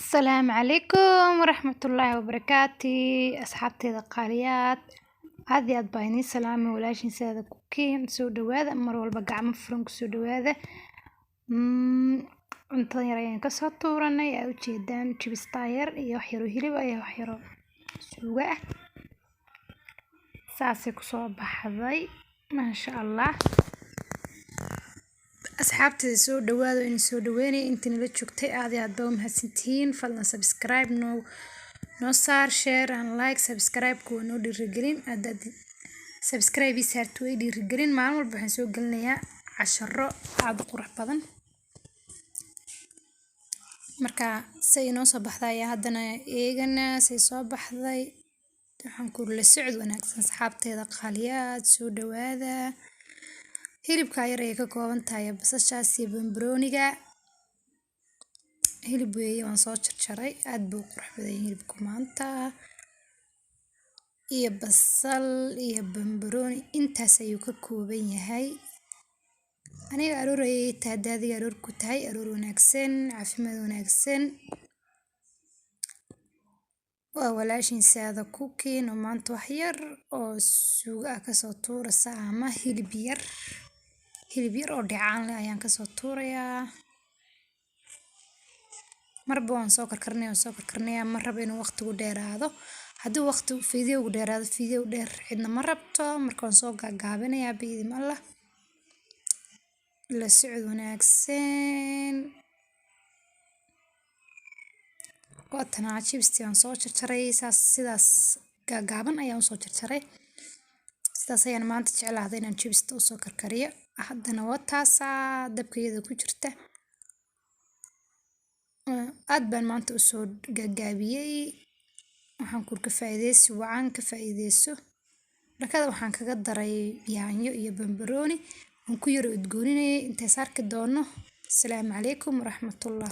Asalaamu calaykum waraxmatullaahi wabarakaati. Asxaabteyda qaaliyaad, aad iyo aad baa idiin salaamay. Walaashiin Saada Cooking. Soo dhawaada mar walba, gacmo furan kusoo dhawaada. Cuntada yar ayaan kasoo tuuranay, aa ujeedaan, jibistaa yar iyo wax yaro hilib ah iyo wax yaro suugo ah. Saasay kusoo baxday, maasha Allah. Asxaabteyda, soo dhawaada, in soo dhaweynay. Inta nala joogtay aad iyo aad baa u mahadsantihiin. Fadlan subscribe noo saar, share and like. Subscribe kuwa noo dhiirigelin, haddaad subscribe ii saarto way dhiirigelin. Maalin walba waxaan soo gelinayaa casharo aad u qurux badan. Marka say inoo soo baxday ayaa haddana eegana say soo baxday. Waxaan ku la socod wanaagsan, asxaabteyda qaaliyaad, soo dhawaada. Hilibka yar ayay ka kooban tahay, basashaas iyo bambarooniga. Hilib weeye, waan soo jarjaray. Aad buu u qurux badan yahay hilibku maanta. Iyo basal iyo bambarooni, intaas ayuu ka kooban yahay. Aniga aroor ayay tahay. Haddii adiga aroor ku tahay, aroor wanaagsan, caafimaad wanaagsan. Waa walaashiin Saada Cooking oo maanta wax yar oo suugo ah kasoo tuuraysa, ama hilib yar, hilib yar oo dhacaan leh ayaan kasoo tuurayaa. Marba waan soo karkarnaya, waan soo karkarnaya. Ma rabo inuu waqtigu dheeraado. Haddii waqti fiidiyowgu dheeraado, fiidiyow dheer cidna ma rabto. Marka waan soo gaagaabinayaa biidin Allah. La socod wanaagsan. Waatanaa jibstii aan soo jarjaray, saas sidaas gaagaaban ayaan usoo jarjaray. Sidaas ayaan maanta jeclaaday inaan jibsta usoo karkariyo. Haddana waa taasaa dabka iyada ku jirta. Aad baan maanta usoo gaagaabiyey. Waxaan kur ka faa'iideysi wacan, ka faa'iideyso. Dhakada waxaan kaga daray yaanyo iyo bambarooni, waan ku yara udgooninayay. Intaas arki doono. Asalaamu calaykum waraxmatullah.